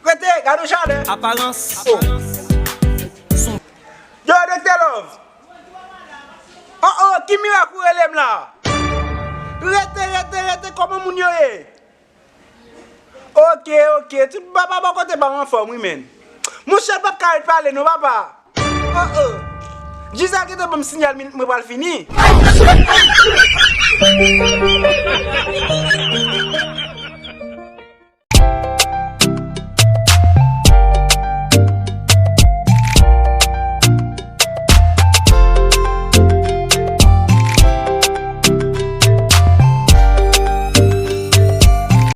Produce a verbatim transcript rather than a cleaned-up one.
Rete, gade yon chalè. Aparans. Oh. Yo, Doktè Love. Oh, oh, ki mirak ou rele m la? Rete, rete, rete, kòman moun yo ye? Ok, ok, tout papa bò kote pa m anfòm, wi, men. Monchè, l p ap ka ret pale, non, papa. Oh, oh. Gisèle gentan ban m siyal, mwen pral fini.